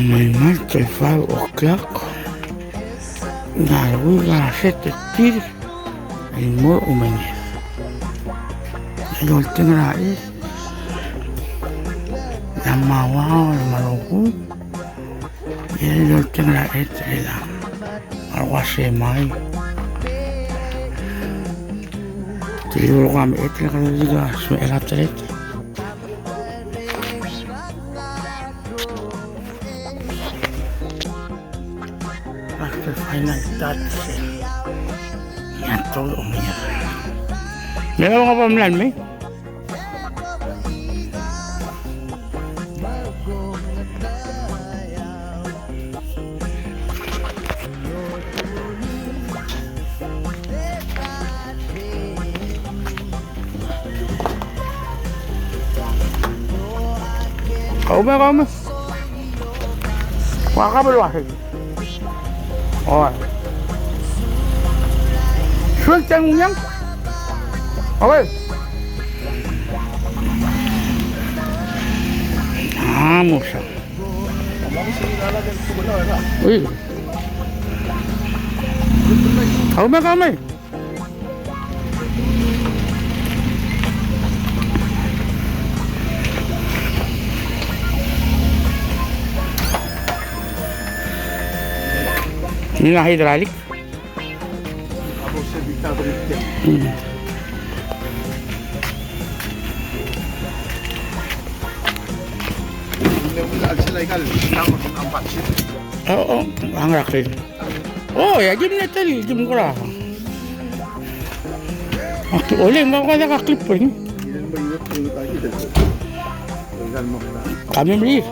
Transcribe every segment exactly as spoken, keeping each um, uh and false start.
Mei March el five o'clock. Ng ngar er ngii a set er tir el mo omenged. El oltengel er a chais, e a mauaol me a rokui, e el oltengel er a chais er chelechang. A le uase mai. Te di ua mechet el kede di smecher a telet. Hasta el final touch. Ya todo, mira. Mira, vamos a poner el mei. Kaume, kaume. Ua kabel ua sel. Oi. Suel tang unyang. Oi. Vamos. Ui. Kaume, kaume. Ngii a hydraulic. Mm. Oh, oh, ang rakel. Oh, ya, di mle tel, di mle kora. Ak, ole, ng kora diak a clipper ngii. Kami mle.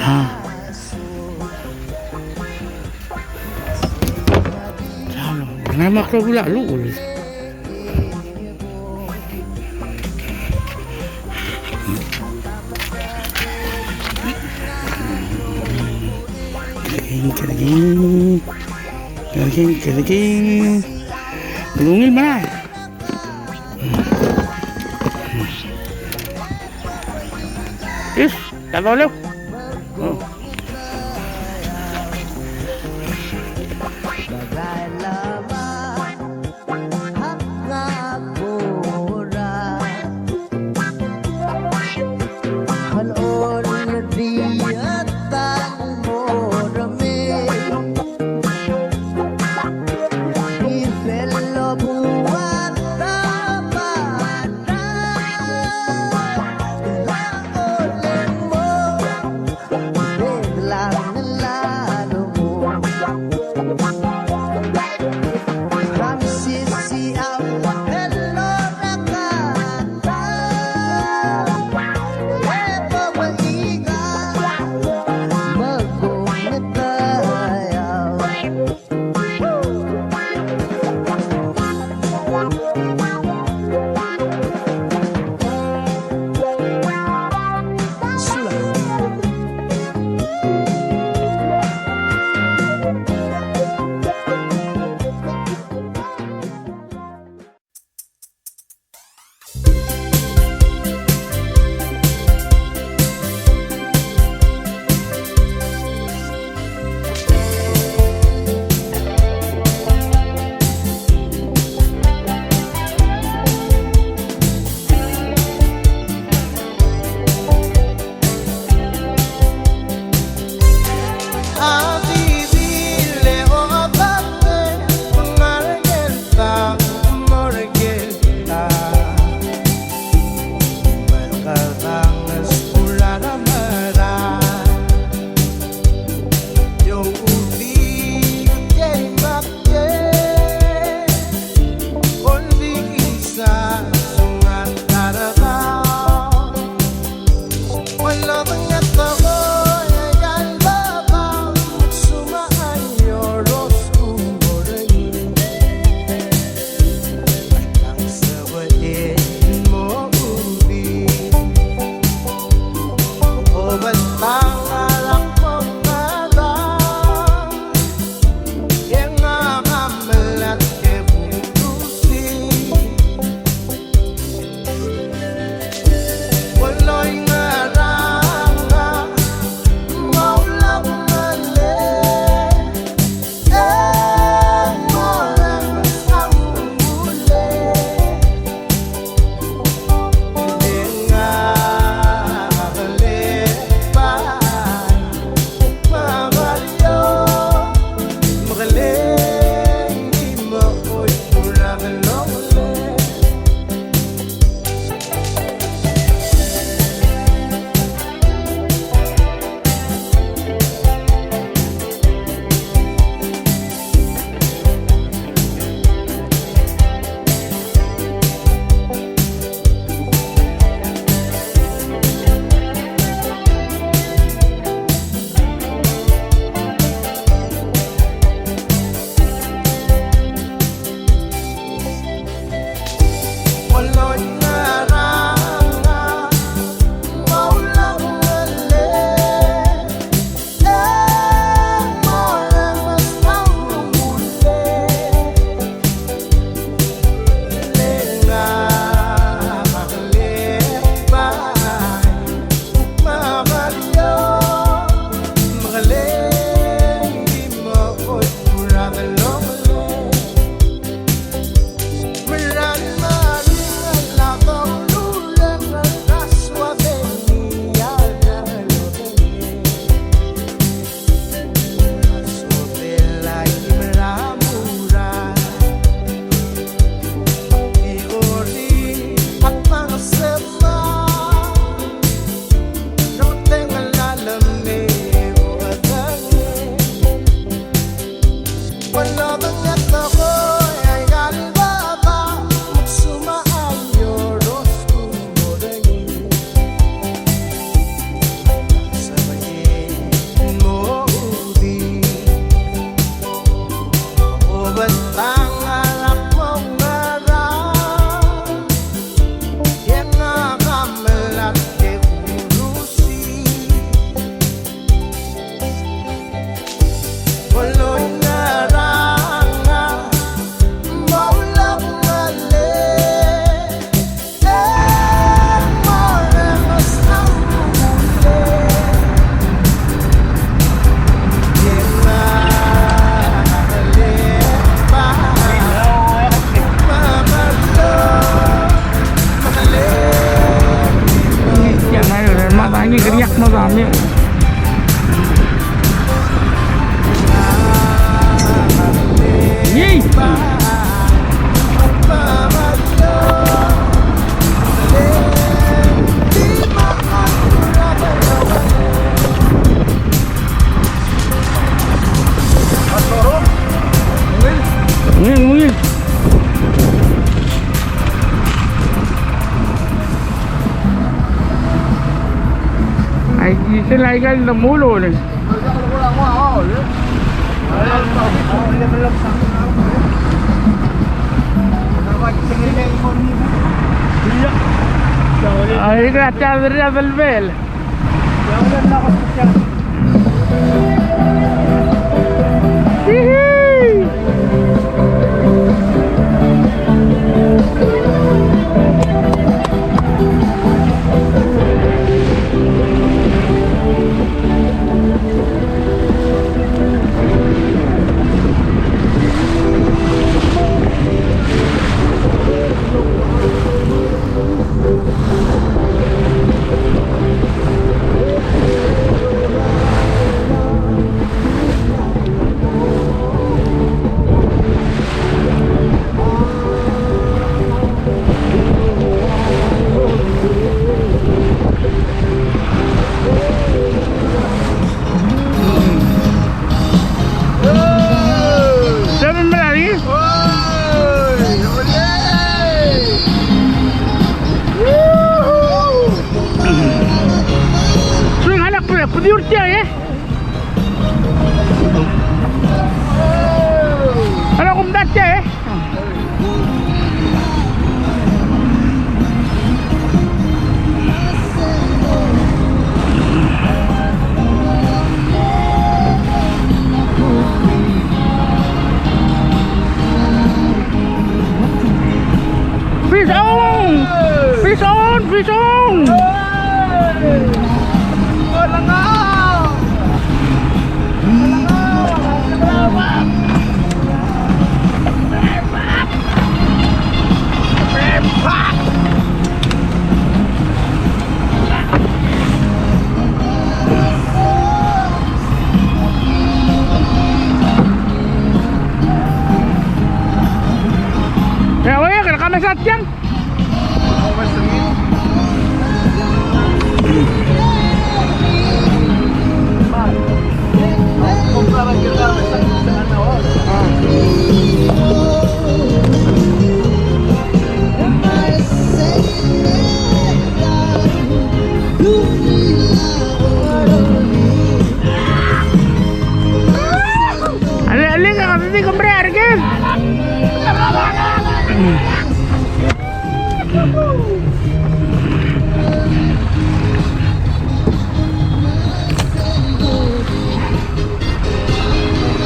Ah. Ng mak a bula luul. Keleking, keleking. Keleking, keleking. Lungil mera. Is, ya doleu. Oh. Ngii, ngii. Ai, di sel aika el demulul. Ai, ka ta dria del bel. Pediu er tia, e. Alii, kumdasu tia, e. Fish on! Fish on! Fish on! Ya, oye, ke reka mesa tiang. Alii, alii, ke kede di kemrear, ke?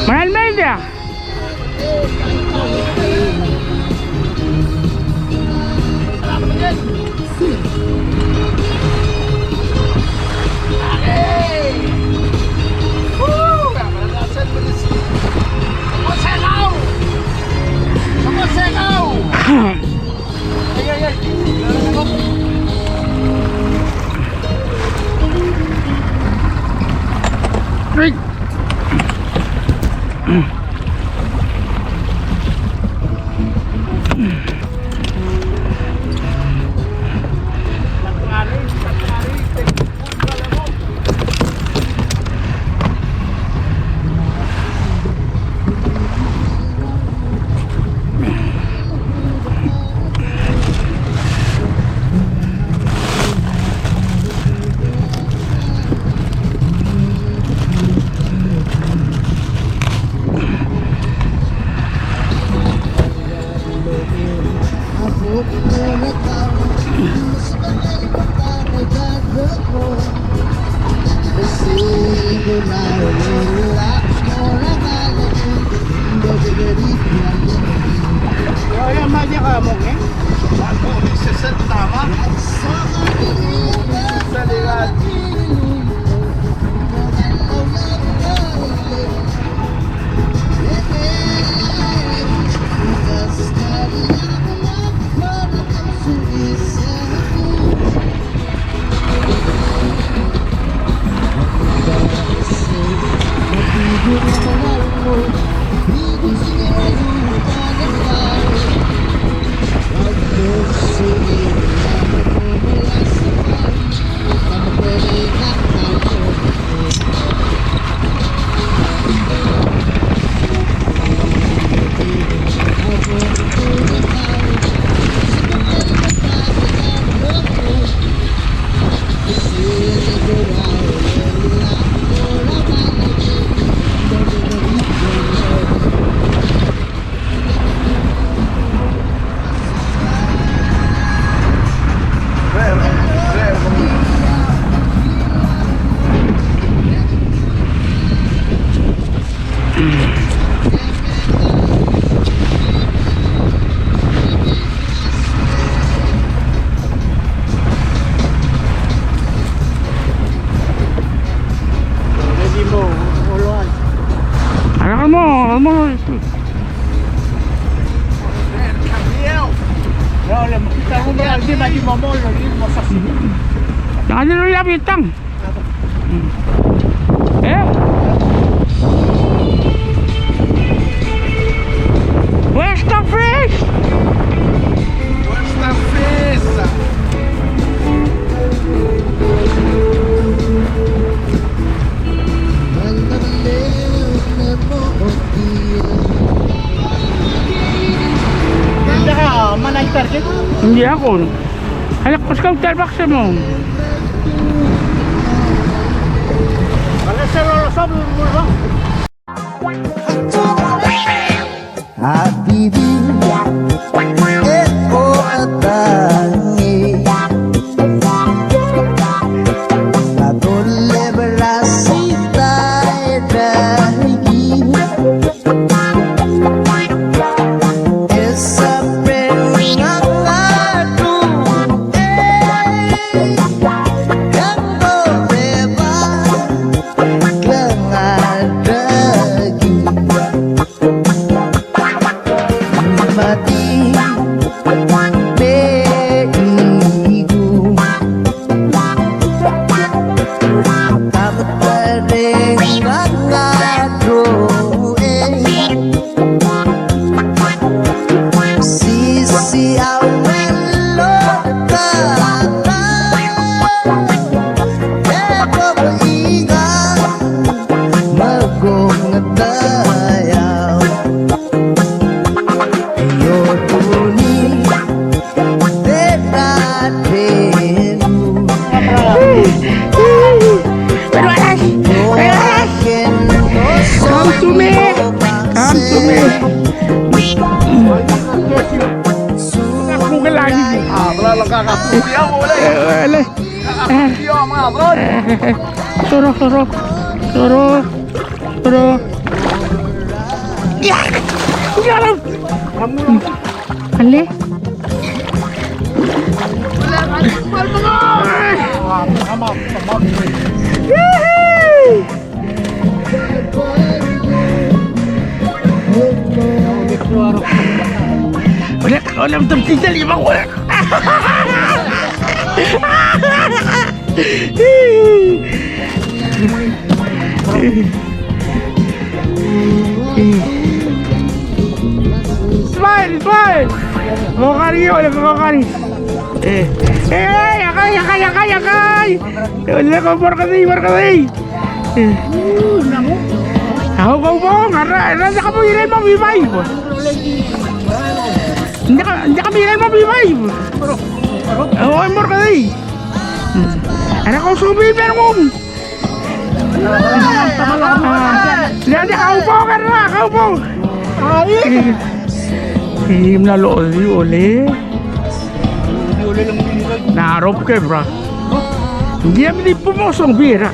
Meral mei dia. Ready mo, oloan. Arak mo, mo. Ang ano lo labitang? Eh? Where's the fish? Where's the fish? Hindi ako. Alak, pas kau terbaksa mo. Come to me. Come to me. Soro, soro, soro, soro. Ale. Wala, wala, betul tidak lima wala. Smile, smile. Kokari, ole kokari. Eh, eh, akai, akai, akai, akai. Ole ko morkedei, morkedei. Eh. Au, kau bo, ngara, ngara, diak kabo irei mo bibai bo. Diak, diak kabo irei mo bibai bo. Au, morkedei. Hmm. Ngara ko subi ber ngum. Diak, diak, kau bo, ngara, kau bo. Ai. Ii, mla lodi, ole. Ng rokui ke bra. Ng di mle di pumosong bira.